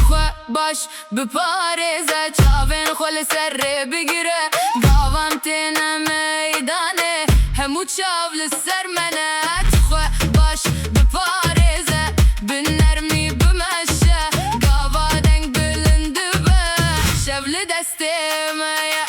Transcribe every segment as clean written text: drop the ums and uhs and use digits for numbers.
خوا باش بپارێزە، چاڤێن خۆ لەسەر ڕێ بگرە، گاڤان تێنە مەیدانێ، هەموو چاڤ لەسەر منە. تخوا باش بپارێزە، بە نەرمی بمەشە، گاڤا دەنگ بلند بە، شەڤ لە دەستێ مەیە.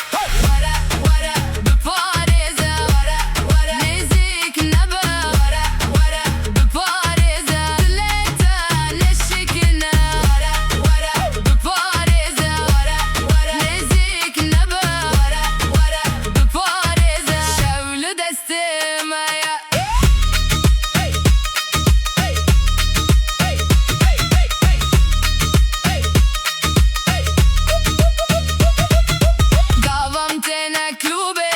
وەرە وەرە بپارێزە، وەرە وەرە نزیک نەبە، وەرە وەرە بپارێزە، دلێ تە نەشکنە. وەرە وەرە بپارێزە، وەرە وەرە نزیک نەبە، وەرە وەرە بپارێزە، شەڤ لە دەستێ مەیە. گاڤم تێنە کلوبێ،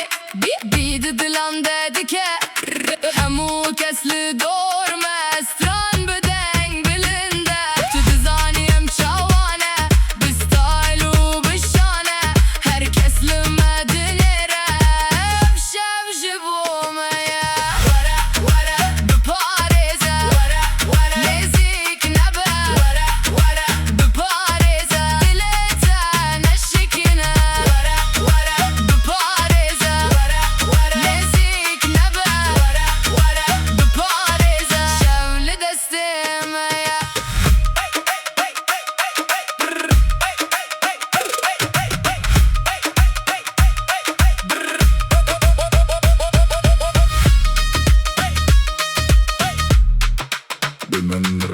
beat دلان دەدکە، هەموو کەس لە دۆر مە، ستران بە دەنگ بلندە. تو دزانی ئەم چاوانە، بە ستایل و بە شانە، هەر کەس لە مە دنێرە، ئەڤ شەڤ ژ بۆ مەیە. وەرە وەرە بپارێزە، وەرە وەرە نزیک نەبە، وەرە وەرە بپارێزە، دلێ تە نەشکنە. وەرە وەرە بپارێزە، وەرە وەرە نزیک نەبە، وەرە وەرە بپارێزە، شەڤ لە دەستێ مەیە. بە من.